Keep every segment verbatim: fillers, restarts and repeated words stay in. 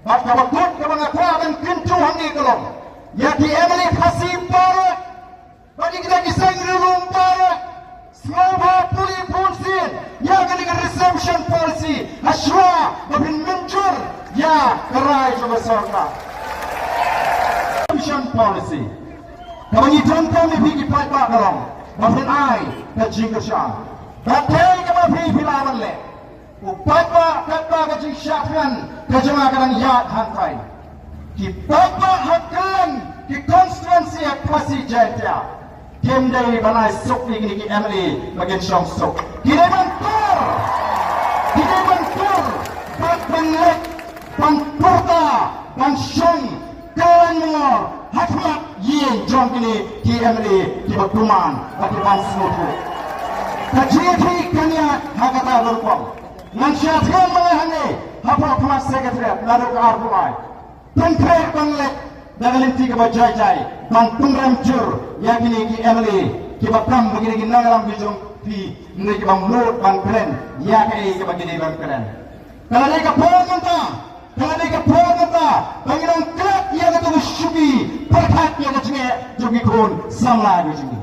Bad kaba kut kaba nga kwah ban kyntu hangne ka long, ïa ki M L A Khasi baroh, bad ïa kita ki seng riewlum baroh, sngewbha pule bun sien ïa kane ka reservation policy hashwa ba phin mynjur ïa ka rai jong ka sorkar. Reservation policy kaba ngi donkam ïa phi ki paidbah ka long ba phin ai ka jingkyrshan. Bad kaei kaba phi phi lah ban leh. U paidbah, katba ka jingshah thngan ka jong nga ka dang ïaid hangtai. Ki paidbah ha kylleng ki constituency ha Khasi Jaiñtia kim dei ban ai suk ïa kine ki M L A ba kin shong suk. Ki dei ban tur, ki dei ban tur, bad ban leit ban pyrta, ban shong kylleng mangor ha khmat ïing jong kine ki M L A kiba kuman bad kiban sngewthuh. Ka jingïakhih kan ïaid ha kata ka rukom. Ngan shah thngan ma nga hangne hapoh khmat Secretariat naduh ka arphew lai. Pynkhreh ban leit da ka lynti kaba jai jai ban pynrem jur ïa kine ki M L A kiba kam ba kine ki nongïalam ki jong phi, kine kiba mut ban kren ïa kaei kaba ki dei ban kren. Ka la dei ka por mynta, ka la dei ka por mynta ba ngin ong klet ïa kata ka shuki pyrkhat ïa ka jingeh jong ki khun samla ka jong ngi.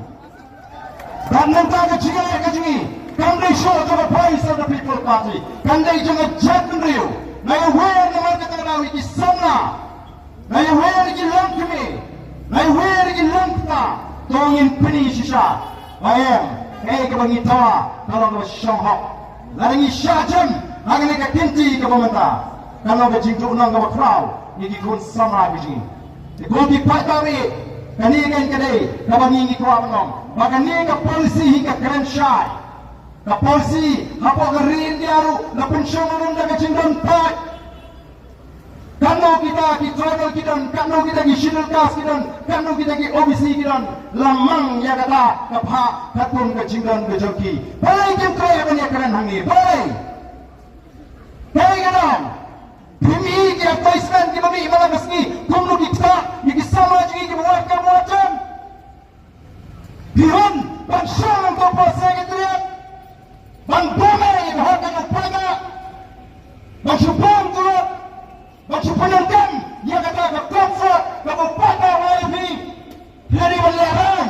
Bad mynta ka jingeh ka jong ngi kam dei shuh jong ka Voice of the People Party, kam dei jong ka jaitbynriew. Nga ïawer namar kata ka daw ïa ki samla, nga ïawer ïa ki longkmie, nga ïawer ïa ki longkpa. To ngin pyni shisha ba em, kaei kaba ngi dawa ka long kaba shong hok. Lada ngi shah jem ha kane ka kynti kaba mynta, kan long ka jingduhnong kaba khraw ïa ki khun samla ka jong ngi. Te ko ki paidbah, kane kan ka dei kaba ngi ngi kwah ban ong ba kane ka policy hi ka kren shai. Ka policy hapoh ka ri India ruh la pynshong rum da ka jingdon paid. Katno kita ki tribal ki don, katno kita ki scheduled caste ki don, katno kita ki O B C ki don, la mang ïa kata ka phah katkum ka jingdon ka jong ki. Balei kim treh ban ïakren hangne? Balei? Kaei ka daw? Phim i ki advertisement kiba mih man la ka sngi kumno ki ktah ïa ki samla jong ngi kiba wad kam wad jem? Phi hun ban shong hangto ha Secretariat ban bam ïa ka hok ka jong u paidbah, ban shu bam tulop, ban shu pyndonkam ïa kata ka comfort kaba u paidbah u ai ïa phi. Phi la dei ban lehraiñ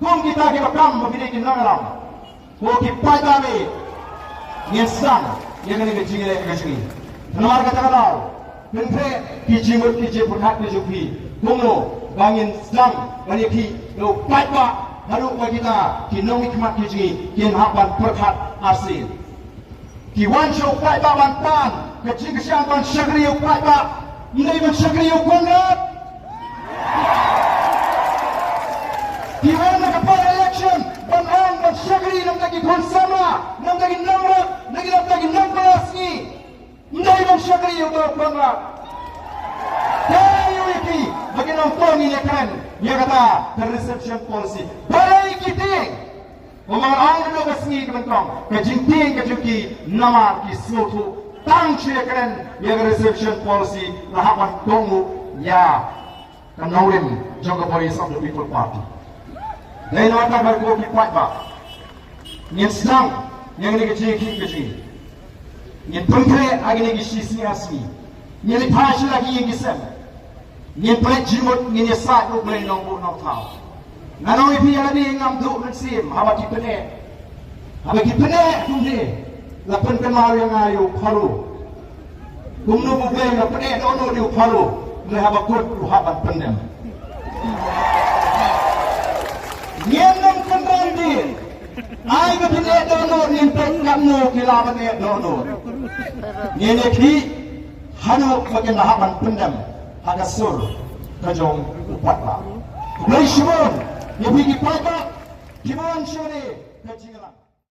kum kita kiba kam ba ki dei ki nongïalam. Ko ki paidbah, ngin sdang ïa kane ka jingïaleh ka jong ngi. Namar kata ka daw, pynkhreh ki jingmut ki jingpyrkhat ki jong phi kumno ba ngin sdang ban ïakhih ïa u paidbah haduh ba kita ki nongmihkhmat ki jong ngi kin hap ban pyrkhat arsien. Ki wan sha u paidbah ban pan ka jingkyrshan, ban shakri ïa u paidbah, ym dei ban shakri ïa u Conrad. Ki wan na ka por election ban ong ban shakri na bynta ki khun samla, na bynta ki nongrep, na bynta ki nongpynlong sngi. Ym dei ban shakri ïa u Conrad. Te ïa u ïa phi ba kin ong to ngin ïakren ïa kata ka reservation policy. Balei ki tieng? Kumba nga ong naduh ka sngi ka nyngkong, ka jingtieng ka jong ki namar ki sngewthuh tang shu ïakren ïa ka reservation policy la hap ban kohnguh ïa ka nongrim jong ka Voice of the People Party. Dei na kata ka daw ko ki paidbah, ngin sdang ïa kane ka jingïakhih ka jong ngi. Ngin pynkhreh ha kine ki shi sngi ar sngi. Ngin ïa phai sha la ki ïing ki sem. Ngin pynleit jingmut, ngin ïasaid U Blei Nongbuh Nongthaw. Ngan ong ïa phi, ïa lade ngam duh mynsiem haba ki pyneh. Haba ki pyneh kumne, la pynkynmaw ïa nga ïa u Pharaoh. Kumno U Blei u la pyneh dohnud ïa u Pharaoh, hynrei haba kut u hap ban pyndem. Ngin ym kynran dien. Ai ba pyneh dohnud, ngin peit katno ki lah ban eh dohnud. Ngin ïakhih haduh ba kin lah ban pyndem ha ka sur ka jong u paidbah. Khublei shibun ïa phi ki paidbah kiba wan sha kane ka jingïalang.